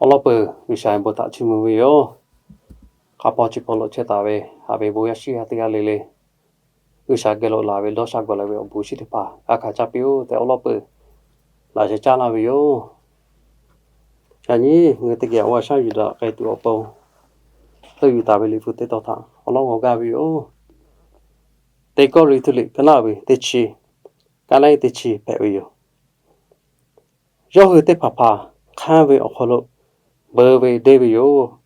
Awˬ lawn peuˬ, G'uiˬsha bon htaꞈ chiˇ mvuh ve yoˬ. Hk'a hpawˇ chi hk'aw lo chehˇ taˍ ve haꞈ ve bon yaˇ shiˉ yaˇ teˇ g'aˇ le le, G'uiˬsha geh lo laˬ ve dawˇ sha gawˬ leh ve awˬ bon chi teˇ hpaˍ g'a hkanˍ caˇ piˇ-oˆ tehꞈ awˬ lawn peuˬ laꞈ sheh caˉ laˇ ve yoˬ. Yaꞈ nyi ngaˬ hui teˇ geh awˬ g'a shaˉ yuˬ daꞈ k'ai tuˬ awˬ pon, leuˆ yuˬ taˍ ve liꞈ hpu teˇ tawn htaꞈ awˬ lawn g'aw gaˇ ve yoˬ. Teˇ Kawˇrenˍhtuˆ liꞈ ka naˆ ve teˇ chi, ka naˆ teˇ chi hpehꞈ ve yoˬ. Yawˇ hui teˇ hpaˍ hpaˍ hk'anˇ ve awˬ hk'aw lo beu ve deˇ ve yoˬ.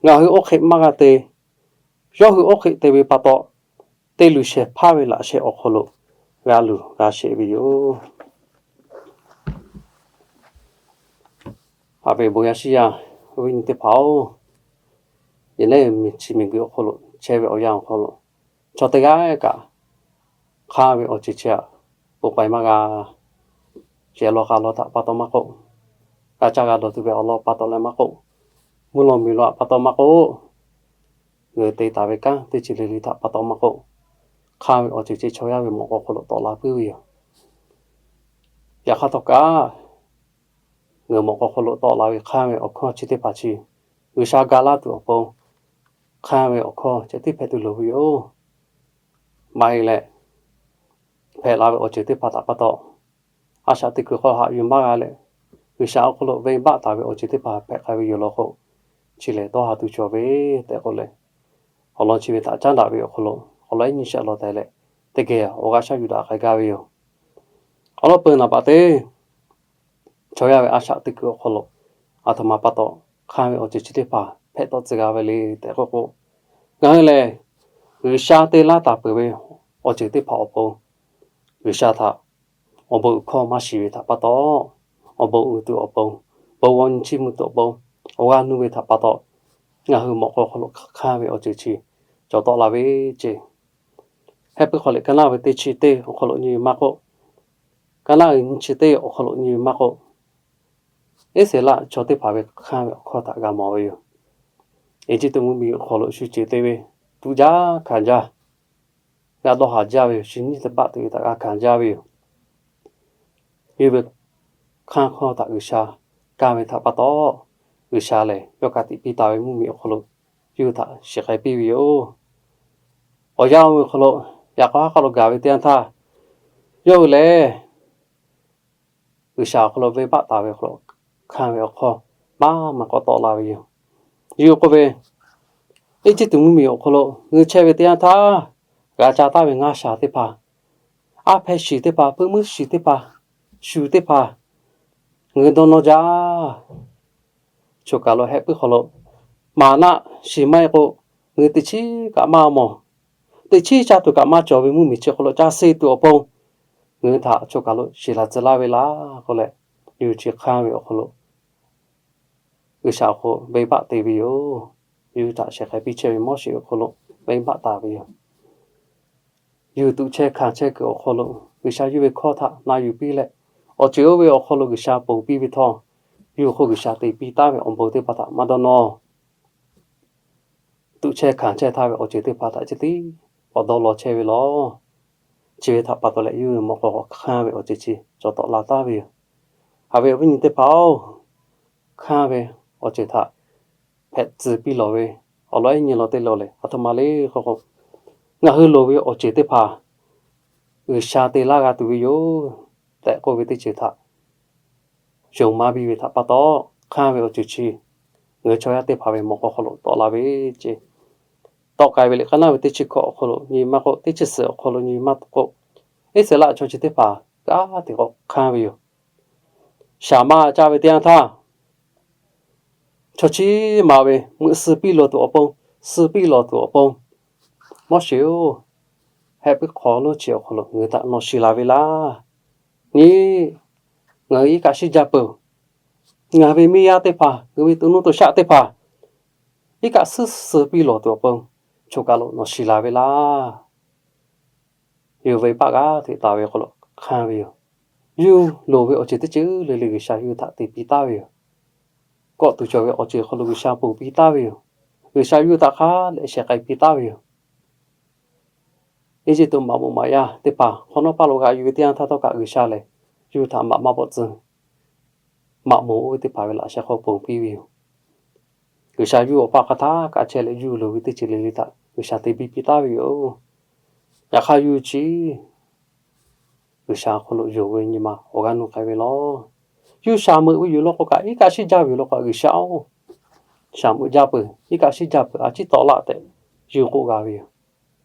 Ngaˬ hui oˇ hk'e maˇ g'a te. Yawˇ hui oˇ hk'e te ve pa taw, te luˬ shehˍ hpaˇ ve laꞈ sheh awˬ hk'aw lo g'a luˬ g'a sheˍ ve yoˬ. Haꞈ ve bon yaˇ shiˉ yaˇ, awˬ viˉ nyi teˇ hpaˍ-oˬ, yaꞈ nyi miˬ chi miˬ guiˬ awˬ hk'aw lo chehˇ ve awˬ yanˇ awˬ hk'aw lo, chaw teˇ g'aˇ kaꞈ hk'anˇ ve awˬ ceuˬ chi htaꞈ ponˬ k'ai maˇ g'a. Shehˍ law k'a law htaꞈ pa taw maˇ k'oˆ, g'a caˇ g'a dawˬ tuˬ ve awˬ lawn pa taw leh maˇ k'oˆ, mvuhˇ law miˬ law htaꞈ pa taw maˇ k'oˆ, ngaˬ hui te taˍ ve kanˉ teˇ ceuˬ le le htaꞈ pa taw maˇ k'oˆ, hk'anˇ ve awˬ ceuˬ chi chaw yaˇ ve mawꞈ k'aw hk'aw lo tawˆ la puiˉ ve yoˬ. Yaꞈ hk'aˇ htawˇ kaꞈ, ngaˬ hui mawꞈ k'aw hk'aw lo tawˆ la ve hk'anˇ ve awˬ hkawˇ chi teˇ hpaˍ chi G'uiˬsha ga laˇ tuˬ awˬ pon, hk'anˇ ve awˬ hkawˇ ceh tiˉ hpehꞈ tuˬ loˍ ve yoˬ. Maˇ heˆ leh, hpehꞈ la ve awˬ ceuˬ teˇ hpaˍ htaꞈ pa taw, a shaꞈ teꞈ kuiˬ hk'aw haꞈ yuˬ maˇ g'a leh, G'uiˬsha awˬ hk'aw lo venˇbaˆ taˍ ve awˬ ceuˬ teˇ hpaˍ hpehꞈ k'ai ve yoˬ law k'o, chi lehˬ dawˇ ha tuˬ cawˬ ve tehꞈ k'oˆ leh, awˬ lawn chi ve htaꞈ caˉ daꞈ ve awˬ hk'aw lo awˬ lawn iˉ nyi shehˆ law tehꞈ leh, teˇ geh awˬ g'a shaˉ yuˬ daꞈ k'ai gaˇ ve yoˬ. Awˬ lawn peuˬ naˍ baꞈ teˇ, chaw yaˇ ve a shaꞈ teꞈ kuiˬ awˬ hk'aw lo aˬ htoꞈ ma pa taw hk'anˇ ve awˬ ceuˬ chi teˇ hpaˍ hpehꞈ tawˆ tcuh g'a ve le tehꞈ k'oˆ k'o, ngaˬ hui lehˬ G'uiˬsha te laˇ taˍ peuˬ ve awˬ ceuˬ teˇ hpaˍ awˬ pon, G'uiˬsha htaꞈ awˬ bon uiˍ hkawˇ maˇ shiˍ ve htaꞈ pa taw, awˬ bon uiˍ tuˬ awˬ pon, bon g'aw nyi chiˇ mvuh tuˬ awˬ pon, awˬ g'aˇ nuˇ ve htaꞈ pa taw, ngaˬ hui mawꞈ k'aw hk'aw lo hk'anˇ ve awˬ ceuˬ chi cawˬ tawˆ la ve ceˇ. Heh puiˉ hk'aw liꞈ ka naˆ ve teˇ chi teˇ awˬ hk'aw lo nyi ve maˇ k'oˆ, ka naˆ ve nyiˇ chi teˇ awˬ hk'aw lo nyi ve maˇ k'oˆ, Iˉsaˍreˍlaˆ chaw teˇ hpaˍ ve hk'anˇ ve awˬ hkawˇ htaꞈ g'a mawˬ ve yoˬ. Eˇjiˇtuꞈ mvuhˇmiˬ awˬ hk'aw lo shu ceˬ te ve, tuꞈ jaˇ hkanˍ jaˇ, g'a dawˇ haˍ jaˇ ve yoˬ. Shu nyiˇ teˇ baˆ tuˬ ve htaꞈ g'a hkanˍ jaˇ ve yoˬ. Yawˇ ve hk'anˇ hkawˇ htaꞈ G'uiˬsha kaˇ ve htaꞈ pa taw, G'uiˬsha lehˬ yawˇ ka tiꞈ piˇ taˍ ve mvuhˇmiˬ awˬ hk'aw lo yawˇ hui htaꞈ shiˍ k'ai piˇ ve yoˬ. Awˬ yanˇ oˇ ve awˬ hk'aw lo, yaꞈ k'aw haˉ hk'aw lo gaˬ ve teˇ yanˇ htaˇ, yawˇ hui lehˬ G'uiˬsha awˬ hk'aw lo venˇbaˆ taˍ ve awˬ hk'aw lo hk'anˇ ve awˬ hkawˇ maˇ maˇ k'awꞈ tawˆ la ve yoˬ. Yawˇ hui k'oˆ ve, Eˇjiˇtuꞈ mvuhˇmiˬ awˬ hk'aw lo ngaˬ hui chehˇ ve teˇ yanˇ htaˇ, g'a ca taˍ ve ngaˇ shaˍ teˇ hpaˍ, aˉ hpehˇ shiˍ teˇ hpaˍ, puiˉ meuˉ shiˍ teˇ hpaˍ, shu teˇ hpaˍ, ngaˬ hui dawˇ nawˇ jaˇ. Choˬ kaˬ lo heh puiˉ hk'aw lo maˍnaˆ shiˍ maˇ heˆ k'o, ngaˬ hui teꞈ chiˉ kaꞈ maˇ mawˬ. Teꞈ chiˉ caˇ tuˬ kaꞈ maˇ cawˬ ve mvuhˇmiˬ chi hk'aw lo caˇ suh tuˬ awˬ pon, ngaˬ hui htaꞈ choˬ kaˬ lo shiˍ laˬ tcuh laˇ ve laˇ k'oˆ leh, yawˇ hui chi hk'anˇ ve awˬ hk'aw lo G'uiˬsha awˬ hk'aw lo venˇbaˆ te ve yoˬ. Yawˇ hui htaꞈ shehˍ k'ai piˇ chehˇ ve Moˉseˍ awˬ hk'aw lo venˇbaˆ taˍ ve yoˬ. Yawˇ hui tuꞈ chehˇ hkanˍ chehˇ kuiˬ awˬ hk'aw lo G'uiˬsha yawˇ ve hkawˇ htaꞈ na yuˬ piˇ leh, awˬ ceuˬ oˇ ve awˬ hk'aw lo G'uiˬsha ponˬ piˇ ve htawˇ, yawˇ hui hk'oˆ G'uiˬsha te piˇ taˉ ve awˬ bon teˇ hpaˍ htaꞈ maˇ dawˇ nawˇ. Tuꞈ chehˇ hkanˍ chehˇ htaˇ ve awˬ ceuˬ teˇ hpaˍ htaꞈ chi tiˉ k'awꞈ dawˇ law chehˇ ve law. Chi ve htaꞈ pa taw leh yawˇ hui mawꞈ k'aw hk'anˇ ve awˬ ceuˬ chi cawˬ tawˆ la taˍ ve yoˬ. Haꞈ ve awˬ viˉ nyi teˇ hpaˍ-oˬ, hk'anˇ ve awˬ ceuˬ htaꞈ hpehꞈ tcuh piˇ lawˬ ve awˬ lawn ehˉ nyi law teˇ law lehˬ, aˬ htoꞈ ma le k'oˆ k'o, ngaˬ hui loˍ ve awˬ ceuˬ teˇ hpaˍ G'uiˬsha te laˇ g'a tuˬ ve yoˬ tehꞈ k'oˆ ve teˇ ceuˬ htaꞈ yonˍ maˇ biˇ ve htaꞈ pa taw, hk'anˇ ve awˬ ceuˬ chi ngaˬ hui chaw yaˇ teˇ hpaˍ ve mawꞈ k'aw hk'aw lo tawˆ la ve ceˇ. Tawˆ k'ai ve liꞈ ka naˆ ve teˇ chi hkawꞈ awˬ hk'aw lo nyi maˇ k'oˆ, teˇ chi suhˍ awˬ hk'aw lo nyi maˇ k'oˆ, Iˉsaˍreˍlaˆ chaw chi teˇ hpaˍ g'aˇ hteꞈ k'awꞈ hk'anˇ ve yoˬ. Shaˍ maˇ caˇ ve teˇ yanˇ htaˇ, chaw chi maˍ ve meuꞈ suh piˇ lawˬ tuˬ awˬ pon, suh piˇ lawˬ tuˬ awˬ pon, Moˉseˍ-oˬ, heh puiˉ hk'aw lonˉ chi awˬ hk'aw lo ngaˬ hui htaꞈ nawˬ shiˍ laˬ ve laˇ. Nyi, ngaˬ hui iˉ kaˆ shiˉ jaˇ peuˬ. Ngaˬ hui ve miˇ yaˇ teˇ hpaˍ, ngaˬ hui ve to nuˇ to shaˆ teˇ hpaˍ iˉ kaˆ suhˉ suh piˇ lawˬ tuˬ awˬ pon, choˬ kaˬ lo nawˬ shiˍ laˬ ve laˇ. Yawˇ hui venˇbaˆ g'aˇ hteꞈ taˍ ve awˬ hk'aw lo hk'anˇ ve yoˬ. Yawˇ hui loˍ ve awˬ ceuˬ teˇ ceuˬ le le G'uiˬsha yawˇ hui htaꞈ te piˇ taˍ ve yoˬ. Kawˆ tuˬ cawˬ ve awˬ ceuˬ awˬ hk'aw lo G'uiˬsha ponˬ piˇ taˍ ve yoˬ. G'uiˬsha yawˇ hui htaꞈ hk'a leh shehˍ k'ai piˇ taˍ ve yoˬ. Eˇjiˇtuꞈ maꞈ moˍ maꞈ yaˇ teˇ hpaˍ hk'awꞈ nawˉ paˇ lo g'aꞈ yuˬ ve teˇ yanˇ htaˇ htawˇ kaꞈ G'uiˬsha lehˬ, yawˇ hui htaꞈ maꞈ maˇ bawˆ tcuh. maꞈ moˍ oˇ ve teˇ hpaˍ ve laꞈ sheh hk'aw ponˬ piˇ ve yoˬ. G'uiˬsha yuˇ awˬ paˆ hk'a htaˇ kaꞈ chehˇ leh, yuˇ loˍ ve teˇ ceuˬ le le htaꞈ G'uiˬsha te biˇ piˇ taˉ ve yoˬ. Yaꞈ hk'aˇ yuˇ chi G'uiˬsha hk'aw lo yonˍ ve nyi ma awˬ g'aˇ nuˇ k'ai ve law. Yuˇ shaˍ meuꞈ ve yoˬ law k'o kaꞈ, iˉ kaˆ shiˉ jaˇ ve yoˬ law k'o kaꞈ, G'uiˬsha-oˬ, shaˍ meuꞈ jaˇ peuˬ, iˉ kaˆ shiˉ jaˇ peuˬ, a ciˉ tawˆ laˆ tehꞈ yuˇ k'oˆ g'a ve yoˬ.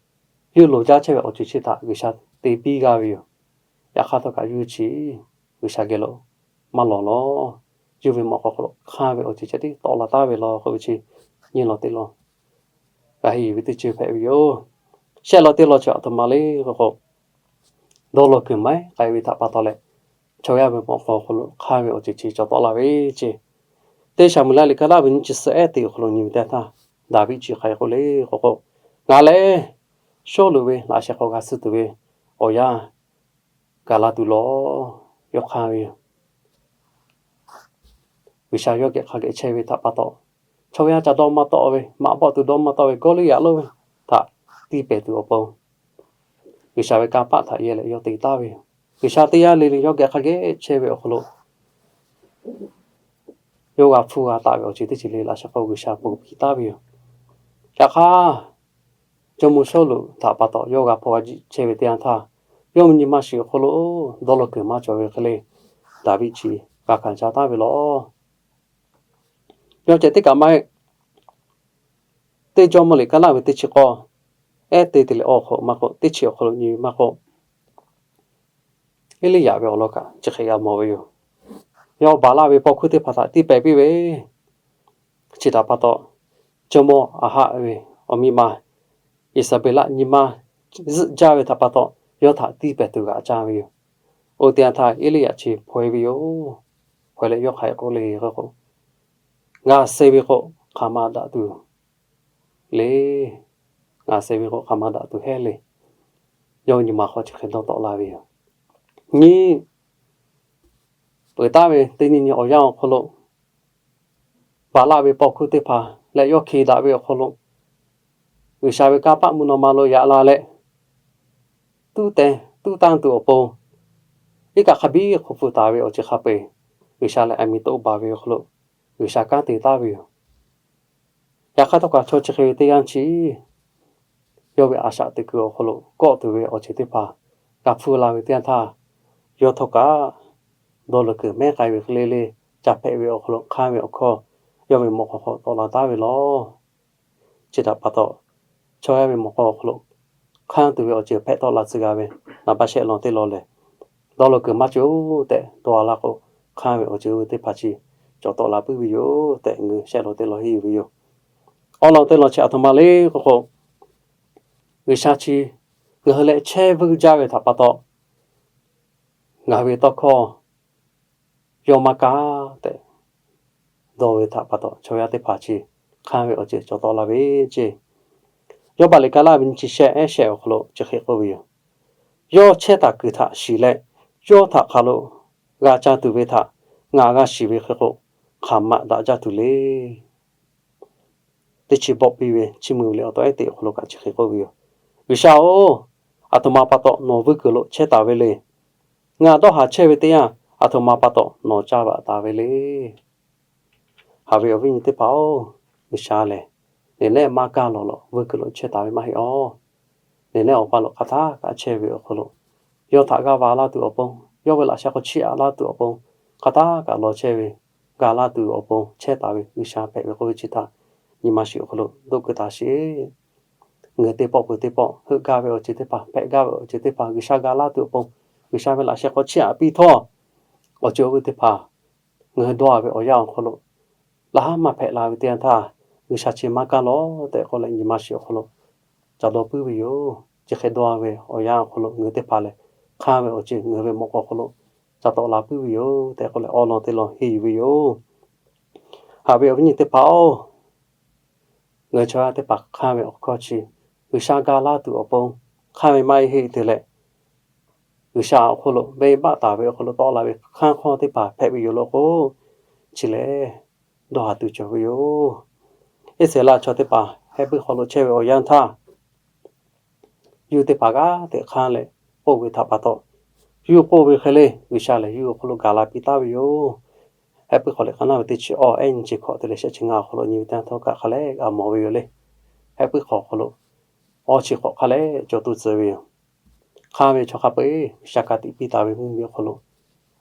Yuˇ loˍ jaˇ chehˇ ve awˬ ceuˬ chi htaꞈ G'uiˬsha te biˇ g'a ve yoˬ. Yaꞈ hk'aˇ htawˇ kaꞈ yuˇ chi G'uiˬsha geh lo maˇ lawˬ law. Yuˇ ve mawꞈ k'aw hk'aw lo hk'anˇ ve awˬ ceuˬ chi tiˉ tawˆ la taˉ ve law k'oˆ ve chi, nyi law teˇ law g'a henˇ yuˬ ve teˇ ceuˬ hpehꞈ ve yoˬ. Shehˆ law teˇ law chi aˬ htoꞈ ma le k'o k'o, dawˇ law kuiˬ maiˉ k'ai ve htaꞈ pa taw leh, chaw yaˇ ve mawꞈ k'aw hk'aw lo hk'anˇ ve awˬ ceuˬ chi cawˬ tawˆ la ve ce. Teˇ Saˍmo-eˍlaˆ liꞈ kaˇ laˇ ve nyiˇ chi suhˍ ehˉ teꞈ awˬ hk'aw lo nyi ve teˇ yanˇ htaˇ, Daˍviˆ chi hk'aˬ hk'e k'oˆ le k'o k'o, Ngaˬ lehˬ Sawˉluꞈ ve laꞈ sheh hk'aw g'a suh tuˬ ve awˬ yanˇ gaˬ la tuˬ law. Yawˇ hk'anˇ ve yoˬ. G'uiˬsha yawˇ geh hk'a geh chehˇ ve htaꞈ pa taw, chaw yaˇ ca dawˇ maˇ tawˆ ve, maꞈ bawˆ tuˬ dawˇ maˇ tawˆ ve Gawˇliˇyaꞈ lonˉ ve htaꞈ tiˇ pehˍ tuˬ awˬ pon, G'uiˬsha ve kanˇ paˆ htaꞈ yehˇ leh yawˇ te taˍ ve yoˬ. G'uiˬsha teˇ yanˇ le le yawˇ geh hk'a geh chehˇ ve awˬ hk'aw lo, yawˇ g'a hpfuhˇ g'a taˆ ve awˬ ceuˬ teˇ ceuˬ le laꞈ sheh hk'aw G'uiˬsha ponˬ piˇ taˍ ve yoˬ. Yaꞈ hk'aˇ, jawˇmawˇ Sawˉluꞈ htaꞈ pa taw yawˇ g'a hpaw g'a jiˆ chehˇ ve teˇ yanˇ htaˇ, yawˇ ve nyi ma shiˍ awˬ hk'aw lo dawˇ law kuiˬ maˇ cawˬ ve hk'e le, Daˍviˆ chi g'a hkanˍ ca taˍ ve law. Yawˇ ceh teˇ kaꞈ maˇ heˆ. Teˇ Jawˇmawˇ liꞈ kaˇ laˇ ve teˇ chi k'awˇ ehˉ te te leh awˬ hk'aw maˇ k'oˆ, teˇ chi awˬ hk'aw lo nyi ve maˇ k'oˆ, Eˇliˇyaꞈ ve awˬ lawn kaꞈ chi hk'e g'a mawˬ ve yoˬ. Yawˇ Baˍlaˆ ve paw hkuˇ teˇ hpaˍ htaꞈ tiˇ pehˍ piˇ ve, chi htaꞈ pa taw, jawˇmawˇ Aˍhaˆ ve awˬ miˇ ma Yeˍsaˍbeˍlaˆ nyi ma zuhˆ jaˇ ve htaꞈ pa taw, yawˇ htaꞈ tiˇ pehˍ tuˬ g'aꞈ caˇ ve yoˬ. Oˇ teˇ yanˇ htaˇ Eˇliˇyaꞈ chi hpaw e ve yoˬ. Hpaw e leh yawˇ hk'aˬ hk'e k'oˆ le k'o, Ngaˬ suh ve k'o hk'aˬ ma daꞈ tuˬ le. Ngaˬ suh ve k'o hk'aˬ ma daꞈ tuˬ hehˉ le. Yawˇ nyi ma hk'aw chi hk'e dawˇ tawˆ la ve yoˬ. Nyi peuˬ taˍ ve teˇ nyi nyi awˬ yanˇ awˬ hk'aw lo, Baˍlaˆ ve paw hkuˇ teˇ hpaˍ leh yawˇ hkiˬ daꞈ ve awˬ hk'aw lo, G'uiˬsha ve kanˇ paˆ mvuhˇ naw ma lo yaꞈ la leh, tuˉ te tuˉ tanˇ tuˬ awˬ pon, iˉ kaˆ hk'a biˇ hk'oˆ pfuhˇ taˍ ve awˬ ceuˬ hk'a peu-eˬ, G'uiˬsha lehˬ aˬ miˍ toˆ baˬ ve awˬ hk'aw lo G'uiˬsha kanˉ te taˍ ve yoˬ. Yaꞈ hk'aˇ htawˇ kaꞈ chaw chi hk'e ve teˇ yanˇ chi, yawˇ ve a shaꞈ teꞈ kuiˬ awˬ hk'aw lo kawˆ tuˬ ve awˬ ceuˬ teˇ hpaˍ g'a hpfuhˇ la ve teˇ yanˇ htaˇ, yawˇ htawˇ kaꞈ dawˇ law kuiˬ mehˉ k'ai ve hk'e le le, ca hpehꞈ ve awˬ hk'aw lo hk'anˇ ve awˬ hkawˇ yawˇ ve mawꞈ k'aw hk'aw tawˆ la taˉ ve law. Chi htaꞈ pa taw, chaw yaˇ ve mawꞈ k'aw awˬ hk'aw lo hk'anˇ tuˬ ve awˬ ceuˬ hpehꞈ tawˆ la tcuh g'a ve, naˍ baˆ shehˆ lawn teˇ lawn lehˬ, dawˇ law kuiˬ maˇ cawˬ tehꞈ dawˇ a laˇ k'o, hk'anˇ ve awˬ ceuˬ oˇ ve teˇ hpaˍ chi cawˬ tawˆ la puiˉ ve yoˬ tehꞈ, ngaˬ hui shehˆ lawn teˇ lawn henˇ yuˬ ve yoˬ. Awˬ lawn teˇ lawn chi aˬ htoꞈ ma le k'o k'o, G'uiˬsha chi ngaˬ hui leh chehˇ vuiˇ jaˇ ve htaꞈ pa taw, ngaˬ hui ve tawˇ hkawˇ yawˇ maˇ kaˇ tehꞈ dawˇ ve htaꞈ pa taw, chaw yaˇ teˇ hpaˍ chi hk'anˇ ve awˬ ceuˬ cawˬ tawˆ la ve ce. Yawˇbaˆ liꞈ kaˇ laˇ ve nyiˇ chi shehˆ ehˉ shehˆ awˬ hk'aw lo chi hk'e k'oˆ ve yoˬ. Yawˇ chehˇ taˍ kuiˬ htaꞈ shiˍ leh, yawˇ htaꞈ hk'aˬ lo g'a ca tuˬ ve htaꞈ ngaˬ g'a shiˍ ve hk'e k'o, hk'aˬ ma daꞈ jaˇ tuˬ le. Teˇ chi bawˆ piˇ ve Chiˇ mvuh ve liꞈ awˬ taw ehˉ teꞈ awˬ hk'aw lo kaꞈ chi hk'e k'oˆ ve yoˬ. G'uiˬsha-oˬ, aˬ htoꞈ ma pa taw nawˬ vuiˇ kuiˬ lo chehˇ taˍ ve le. Ngaˬ dawˇ haˍ chehˇ ve teˇ yanˇ, aˬ htoꞈ ma pa taw nawˬ caˇ vaꞈ taˍ ve le. Haꞈ ve awˬ viˉ nyi teˇ hpaˍ-oˬ, G'uiˬsha lehˬ neˬ nehˆ maˇ kaˇ lawˬ lawˬ vuiˇ kuiˬ lo chehˇ taˍ ve maˇ heˆ-oˬ. Neˬ nehˆ awˬ paˇ lo hk'aˬ htaˇ kaꞈ chehˇ ve awˬ hk'aw lo, yawˇ htaꞈ g'a va laˇ tuˬ awˬ pon, yawˇ ve laꞈ sheh hk'aw chiˇ aꞈ laˇ tuˬ awˬ pon, hk'aˬ htaˇ kaꞈ lawˬ chehˇ ve, ga laˇ tuˬ awˬ pon chehˇ taˍ ve G'uiˬsha hpehꞈ ve k'oˆ ve chi htaꞈ nyi ma shiˍ awˬ hk'aw lo doˆ keu taˍ sheˍ. Ngaˬ hui teˇ pawˆ peuˬ teˇ pawˆ heuˆ gaˇ ve awˬ ceuˬ teˇ hpaˍ, hpehꞈ gaˇ ve awˬ ceuˬ teˇ hpaˍ, G'uiˬsha ga laˇ tuˬ awˬ pon, G'uiˬsha ve laꞈ sheh hk'aw chiˇ aꞈ piˇ htawˇ, awˬ ceuˬ oˇ ve teˇ hpaˍ ngaˬ hui dawˇ ve awˬ yanˇ awˬ hk'aw lo laꞈ haˉ maˇ hpehꞈ la ve teˇ yanˇ htaˇ, G'uiˬsha chi maˇ kaˇ lawˬ tehꞈ k'oˆ leh nyi ma shiˍ awˬ hk'aw lo ca dawˇ puiˉ ve yoˬ. Chi hk'e dawˇ ve awˬ yanˇ awˬ hk'aw lo ngaˬ hui teˇ hpaˍ lehˬ, hk'anˇ ve awˬ ceuˬ ngaˬ hui ve mawꞈ k'aw awˬ hk'aw lo ca tawˆ la puiˉ ve yoˬ tehꞈ k'oˆ leh awˬ lawn teˇ lawn henˇ yuˬ ve yoˬ. Haꞈ ve awˬ viˉ nyi teˇ hpaˍ-oˬ, ngaˬ hui chaw yaˇ teˇ hpaˍ hk'anˇ ve awˬ hkawˇ chi G'uiˬsha ga laˇ tuˬ awˬ pon hk'anˇ ve maˇ heˆ te leh, G'uiˬsha awˬ hk'aw lo venˇbaˆ taˍ ve awˬ hk'aw lo tawˆ la ve hk'anˇ hkawˇ teˇ hpaˍ hpehꞈ ve yoˬ law k'o, chi lehˬ dawˇ haˍ tuˬ cawˬ ve yoˬ. Iˉsaˍreˍlaˆ chaw teˇ hpaˍ heh puiˉ hk'aw lo chehˇ ve awˬ yanˇ htaˇ, yawˇ teˇ hpaˍ g'aˇ teꞈ hk'anˇ leh k'oˆ ve htaꞈ pa taw, yawˇ k'oˆ ve hk'e le G'uiˬsha lehˬ yawˇ awˬ hk'aw lo gaˬ la piˇ taˍ ve yoˬ. Hehˆ puiˉ hk'awꞈ leh k'a naˇ ve teˇ chi awˇ ehˉ nyi chi hkawꞈ te leh shehˆ chi ngaˇ awˬ hk'aw lo nyi ve teˇ yanˇ htawˇ kaꞈ hk'a lehˬ g'a mawˬ ve yoˬ le. Hehˆ puiˉ hk'awꞈ hk'aw lo awˇ chi hk'awꞈ hk'a lehˬ cawˬ tuˬ tcuh ve yoˬ. Hk'anˇ ve chaw hk'a peu-eˬ G'uiˬsha ka tiꞈ piˇ taˍ ve mvuhˇmiˬ awˬ hk'aw lo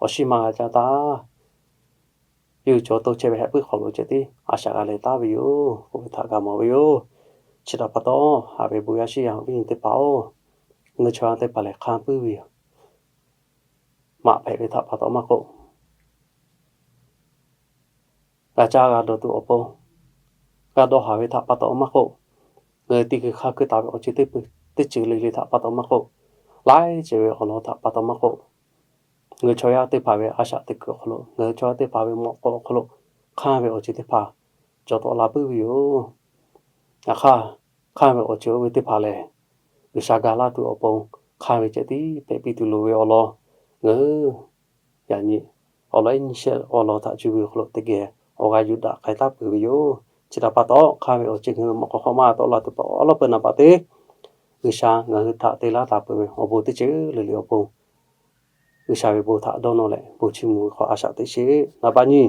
awˬ shiˉ maˇ g'a caˇ taˍ. Yawˇ hui cawˬ to chehˇ ve hehˆ puiˉ hk'awꞈ lo ceh tiˉ a shaꞈ g'a leh taˍ ve yoˬ k'oˆ ve htaꞈ g'a mawˬ ve yoˬ. Chi htaꞈ pa taw, haꞈ ve bon yaˇ shiˉ yaˇ awˬ viˉ nyi teˇ hpaˍ-oˬ, ngaˬ hui chaw yaˇ teˇ hpaˍ lehˬ hk'anˇ puiˉ ve yoˬ. Maꞈ hpehꞈ ve htaꞈ pa taw maˇ k'oˆ, g'a caˇ g'a dawˬ tuˬ awˬ pon g'a dawˇ haˍ ve htaꞈ pa taw maˇ k'oˆ, ngaˬ hui teˇ hkui hk'a hkui taˍ ve awˬ ceuˬ teˇ ceuˬ le le htaꞈ pa taw maˇ k'oˆ, laiˉ ceuˬ ve awˬ lawn htaꞈ pa taw maˇ k'oˆ, ngaˬ hui chaw yaˇ teˇ hpaˍ ve a shaꞈ teꞈ kuiˬ awˬ hk'aw lo, ngaˬ hui chaw yaˇ teˇ hpaˍ ve mawꞈ k'aw awˬ hk'aw lo hk'anˇ ve awˬ ceuˬ teˇ hpaˍ cawˬ tawˆ la puiˉ ve yoˬ. Yaꞈ hk'aˇ, hk'anˇ ve awˬ ceuˬ oˇ ve teˇ hpaˍ lehˬ, G'uiˬsha ga laˇ tuˬ awˬ pon hk'anˇ ve ceh tiˉ hpehꞈ piˇ tuˬ loˍ ve awˬ lawn, ngaˬ hui yaꞈ nyi awˬ lawn ehˉ nyi shehˆ awˬ lawn htaꞈ cuˇ ve awˬ hk'aw lo teˇ geh awˬ g'aˇ yuˬ daꞈ k'ai taˉ peuˬ ve yoˬ. Chi htaꞈ pa taw, hk'anˇ ve awˬ ceuˬ ngaˬ hui mawꞈ k'aw hk'aw maˇ tawˆ la tuˬ pa awˬ lawˉ peuˬ naˍ baꞈ te G'uiˬsha ngaˬ hui htaꞈ te laˇ taˍ peuˬ ve awˬ bon teˇ ceuˬ le le awˬ pon, G'uiˬsha ve bon htaꞈ dawˇ nawˇ leh bon chiˇ mvuh ve hk'aw a shaꞈ teꞈ sheˍ. Naˍ baꞈ nyi,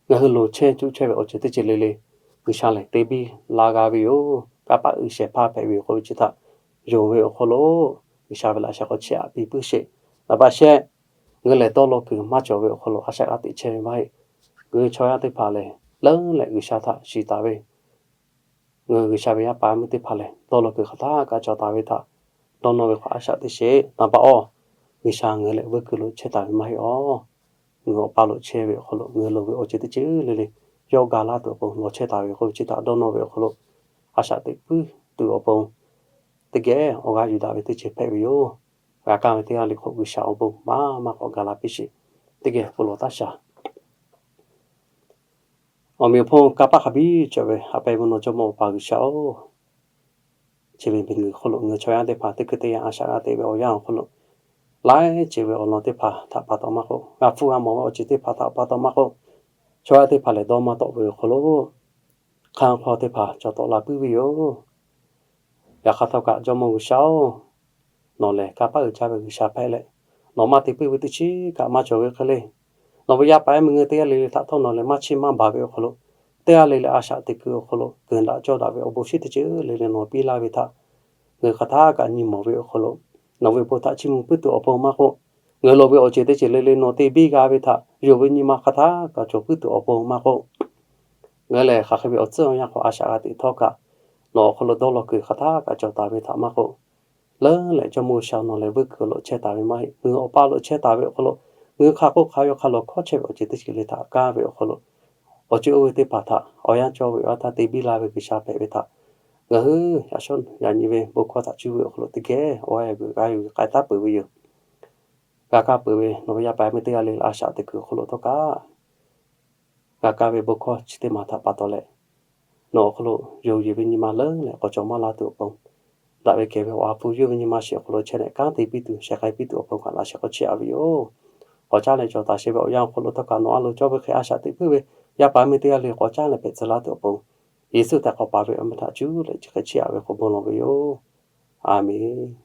ngaˬ hui loˍ chehˇ cuˆ chehˇ ve awˬ ceuˬ teˇ ceuˬ le le G'uiˬsha lehˬ te biˇ la g'a ve yoˬ. Kanˇ paˆ uiˍ shehˍ hpaˇ hpehꞈ ve yoˬ k'oˆ ve chi htaꞈ yonˍ ve awˬ hk'aw lo, G'uiˬsha ve laꞈ sheh k'aw chehˇ aꞈ piˇ puiˉ sheˍ. Naˍ baꞈ shehˆ, ngaˬ hui lehˬ dawˇ law kuiˬ maˇ cawˬ ve awˬ hk'aw lo a shaꞈ g'a teꞈ chehˇ ve maˇ heˆ. Ngaˬ hui chaw yaˇ teˇ hpaˍ lehˬ leuˉ leh G'uiˬsha htaꞈ shiˍ taˍ ve, ngaˬ hui G'uiˬsha ve yaˇ paˍ yaˇ miˇ teˇ hpaˍ lehˬ dawˇ law kuiˬ hk'aˬ htaˇ kaꞈ cawˬ taˍ ve htaꞈ dawˇ nawˇ ve hk'aw a shaꞈ teꞈ sheˍ. Naˍ baꞈ awˬ, G'uiˬsha ngaˬ hui lehˬ vuiˇ kuiˬ lo chehˇ taˍ ve maˇ heˆ awˬ. Ngaˬ hui awˬ pa lo chehˇ ve awˬ hk'aw lo ngaˬ hui loˍ ve awˬ ceuˬ teˇ ceuˬ le le yawˇ ga laˇ tuˬ awˬ pon lawˬ chehˇ taˍ ve k'oˆ ve chi htaꞈ dawˇ nawˇ ve awˬ hk'aw lo a shaꞈ teꞈ puiˉ tuˬ awˬ pon teˇ geh awˬ g'aˇ yuˬ daꞈ ve teˇ ceuˬ hpehꞈ ve yoˬ. G'a kaˇ ve teˇ g'aˇ le hk'oˆ G'uiˬsha awˬ bon maˇ maˇ k'awꞈ ga la piˇ sheˍ. Teˇ geh bon lawˬ taˇ shaˍ. Awˬ meꞈ awˬ hponˇ kanˇ paˆ hk'a biˇ cawˬ ve haꞈ pehnˇ mvuhˇ naw Jawˇmawˇ Awˬ pa G'uiˬsha-oˬ, chi ve miˬguiˬ hk'oˆ lo ngaˬ hui chaw yaˇ teˇ hpaˍ teˇ hkui teˇ yanˇ a shaꞈ g'a teꞈ ve awˬ yanˇ awˬ hk'aw lo, laiˉ ceuˬ ve awˬ lawn teˇ hpaˍ htaꞈ pa taw maˇ k'oˆ, g'a hpfuhˇ g'a mawˬ ve awˬ ceuˬ teˇ hpaˍ htaꞈ pa taw maˇ k'oˆ, chaw yaˇ teˇ hpaˍ lehˬ dawˇ maˇ tawˆ ve awˬ hk'aw lo, hk'anˇ hk'aw teˇ hpaˍ cawˬ tawˆ la puiˉ ve yoˬ. Yaꞈ hk'aˇ htawˇ kaꞈ Jawˇmawˇ G'uiˬsha-oˬ, nawˬ lehˬ kanˇ paˆ uiˍ jaˇ ve G'uiˬsha hpehꞈ leh, nawˬ maˇ te puiˉ ve teˇ chiˉ kaꞈ maˇ cawˬ ve hk'e le. Nawˬ ve yaˇ paˍ yaˇ miˇ ngaˬ hui teˇ g'aˇ le le htaꞈ htawˇ nawˬ lehˬ maˇ chiˇ maˇ baˬ ve awˬ hk'aw lo, teˇ g'aˇ le le a shaꞈ teꞈ kuiˬ awˬ hk'aw lo keunˍ daꞈ cawˇ daꞈ ve awˬ bon shinˉ teˇ ceuˬ le le nawˬ piˇ laˇ ve htaꞈ ngaˬ hui hk'aˬ htaˇ kaꞈ nyi mawˬ ve awˬ hk'aw lo, nawˬ ve bon htaꞈ chiˇ mvuh puiˉ tuˬ awˬ pon maˇ k'oˆ, ngaˬ hui loˍ ve awˬ ceuˬ teˇ ceuˬ le le nawˬ te biˇ g'a ve htaꞈ yonˍ ve nyi ma hk'aˬ htaˇ kaꞈ cawˬ puiˉ tuˬ awˬ pon maˇ k'oˆ, ngaˬ hui lehˬ hk'aˬ hk'e ve awˬ tcuhˉ awˬ yanˇ hk'aw a shaꞈ g'a teꞈ htawˇ kaꞈ, nawˬ awˬ hk'aw lo dawˇ law kuiˬ hk'aˬ htaˇ kaꞈ cawˬ taˍ ve htaꞈ maˇ k'oˆ, leuˉ leh Jawˇmawˇ G'uiˬsha nawˬ lehˬ vuiˇ kuiˬ lo chehˇ taˍ ve maˇ heˆ. Ngaˬ hui awˬ pa lo chehˇ taˍ ve awˬ hk'aw lo, ngaˬ hui hk'a k'oˆ hk'a yaw hk'a lawˬ hkawˇ chehˇ ve awˬ ceuˬ teˇ ceuˬ le htaꞈ kaˇ ve awˬ hk'aw lo, awˬ ceuˬ oˇ ve teˇ hpaˍ htaꞈ awˬ yanˇ cawˇ ve awˬ yanˇ htaˇ te biˇ la ve G'uiˬsha hpehꞈ ve htaꞈ ngaˬ hui yaꞈ shawˉ yaꞈ nyi ve bon hkawˇ htaꞈ cuˇ ve awˬ hk'aw lo teˇ geh awˬ g'aˇ yuˬ g'a yuˬ k'ai taˉ peuˬ ve yoˬ. G'a kaˇ peuˬ ve nawˬ ve yaˇ paˍ yaˇ miˇ teˇ g'aˇ le le a shaꞈ teꞈ kuiˬ awˬ hk'aw lo htawˇ kaꞈ, g'a kaˇ ve bon hkawˇ chi teˇ maˬ htaꞈ pa taw leh, nawˬ awˬ hk'aw lo yonˍ yeˬ ve nyi ma leuˉ leh k'awꞈ cawˬ maˇ la tuˬ awˬ pon, daꞈ ve kehˬ ve awˬ ha hpu yawˇ ve nyi ma shiˍ awˬ hk'aw lo chehˇ leh kanˉ te piˇ tuˬ sheh k'ai piˇ tuˬ awˬ pon kaꞈ laꞈ sheh k'aw chehˇ a ve yoˬ. K'awꞈ caˉ leh cawˬ taˍ sheˍ ve awˬ yanˇ awˬ hk'aw lo htawˇ kaꞈ nawˬ a loˍ cawˇ ve hk'e a shaꞈ teꞈ puiˉ ve yaˇ paˍ yaˇ miˇ teˇ g'aˇ le k'awꞈ caˉ leh hpehꞈ tcuh laˇ tuˬ awˬ pon, Yeˍsuˆ tehꞈ k'awꞈ paˍ ve awˬ meh htaꞈ cuˇ leh chi hk'e chehˇ a ve k'awꞈ bon lawˬ ve yoˬ. A menˬ.